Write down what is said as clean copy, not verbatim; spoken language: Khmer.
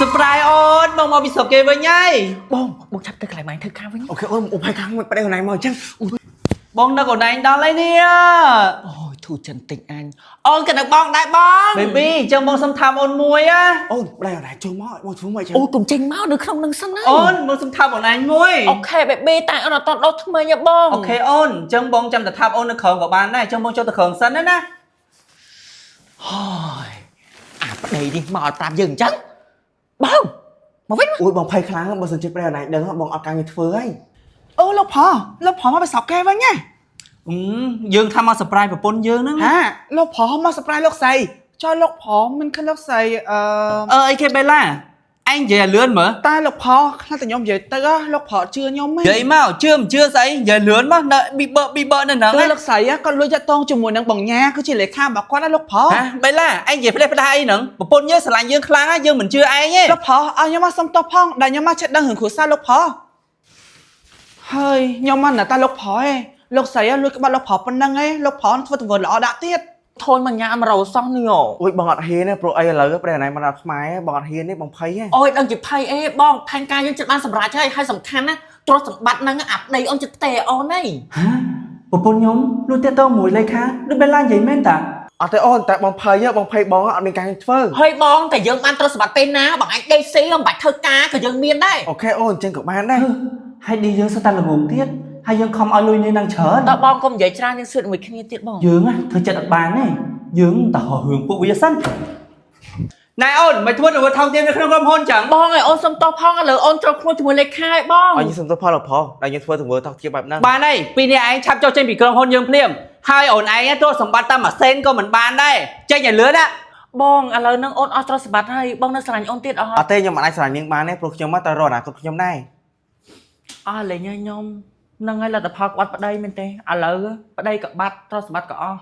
Surprise អូនបងមកពីស្រុកគេវិញហើយ បងបងឆាប់ទៅកន្លែងម៉ែធ្វើការវិញ OK អូនអូផៃខាងមួយប្តីខ្លួនឯងមកអញ្ចឹង បងនឹកអូនឯងដល់ហើយនេះ អូយធូរចិនតិចអញអូនក៏នឹកបងដែរបង Baby អញ្ចឹងបងសុំថាមអូនមួយណា អូនប្តីខ្លួនឯងចូលមកបងធ្វើមកអញ្ចឹង អូយកុំចេញមកនៅក្នុងនឹងសិនណា អូនបងសុំថាមអូនឯងមួយ OK baby តែអូនអត់តដោះថ្មីទេបង OK អូនអញ្ចឹងបងចាំតែថាបអូននៅក្រោមក៏បានដែរអញ្ចឹងបងចូលទៅក្រោមសិនណាណា ហើយអាប្តីនេះមកអត់ប្រាប់យើងអញ្ចឹងបងមកវិញមក អូយបងភ័យខ្លាំងបើសិនជាប្តីខ្លួនឯងដឹងបងអត់ការងារធ្វើហើយ អូលោកប្រុសលោកប្រុសមកពីស្រុកគេវិញណា អឺយើងថាមក surprise ប្រពន្ធយើងហ្នឹងណា ហាលោកប្រុសមក surprise លោកស្រីចុះលោកប្រុសមិនឃើញលោកស្រីអឺ អឺអីគេបេឡាឯងនិយាយឲ្យលឿនមើល តែលោកប្រុសខ្លះតែខ្ញុំនិយាយទៅហ៎លោកប្រុសជឿខ្ញុំហ៎ និយាយមកជឿមិនជឿស្អីនិយាយលឿនមកនៅប៊ីបើប៊ីបើនៅហ្នឹង គឺ ណា លោកស្រីគាត់លួចតាក់ទងជាមួយនឹងបងញ៉ាគឺជាលេខារបស់គាត់ណាលោកប្រុស ហ៎បេឡាឯងនិយាយផ្លេសផ្ដាស់អីហ្នឹងប្រពន្ធយើងស្រឡាញ់យើងខ្លាំងណាស់យើងមិនជឿឯងទេ លោកប្រុសឲ្យខ្ញុំមកសុំទោសផងដែលខ្ញុំមកចេះដឹងរឿងគ្រួសារលោកប្រុសហើយខ្ញុំមកនៅតែលោកប្រុសឯងលោកស្រីលួចក្បាត់លោកប្រុសប៉ុណ្្នឹងឯងលោកប្រុសធ្វើទង្វើល្អដាក់ទៀត ធូនមកញ៉ាំរោសោះនេះអូ អូយបងអត់ហ៊ានទេព្រោះអីឥឡូវប្តីខ្លួនឯងមកដល់ខ្មែរបងអត់ហ៊ានទេបងភ័យហ៎ អូយដឹងជាភ័យអីបងផែនការយើងចិត្តបានសម្រេចហើយហើយសំខាន់ណាទ្រព្យសម្បត្តិហ្នឹងអាប្តីអូនចិត្តផ្ទេអូនហី ហាប្រពន្ធខ្ញុំលួចតាក់ទងមួយលេខាដូចបេឡានិយាយមែនតា អត់ទេអូនតែបងភ័យបងភ័យបងអត់មានការងារធ្វើ ហើយបងតែយើងបានទ្រព្យសម្បត្តិពេលណាបងឯងដេកស៊ីមិនបាច់ធ្វើការក៏យើងមានដែរ OK អូនអញ្ចឹងក៏បានដែរ ហើយឌីយើងសុទ្ធតែល្ងងទៀតហើយយើងខំឲ្យលុយនេះនឹងច្រើន តើបងកុំនិយាយច្រើនយើងសួតមួយគ្នាទៀតបង យើងណាធ្វើចិត្តអត់បានទេយើងតើហោះរឿងពួកវាសិនណែអូនមិនធ្វើទៅថោកទាបនៅក្នុងក្រុមហ៊ុនចឹង បងឲ្យអូនសុំទោសផងឥឡូវអូនត្រូវខ្លួនជាមួយលេខាឲ្យបង ឲ្យយើងសុំទោសផលលោកប្រុសដែលយើងធ្វើទង្វើតោះជាបែបហ្នឹង បានហើយពីនេះឯងឆាប់ចុះចេញពីក្រុមហ៊ុនយើងភ្លាមហើយអូនឯងទោះសម្បត្តិតាមមួយសេនក៏មិនបានដែរចេញឲ្យលឿនណា បងឥឡូវហ្នឹងអូនអស់ទ្រព្យសម្បត្តិហើយបងនៅស្រឡាញ់អូនទៀតអត់ អត់ទេខ្ញុំមិនអាចស្រឡាញ់នាងបានទេព្រោះខ្ញុំមកតែរកអនាគតខ្ញុំដែរ អស់លេងហើយខ្ញុំហ្នឹងហើយលទ្ធផលក្បាត់ប្តីមែនទេឥឡូវប្តីក៏បាត់ទ្រព្យសម្បត្តិក៏អស់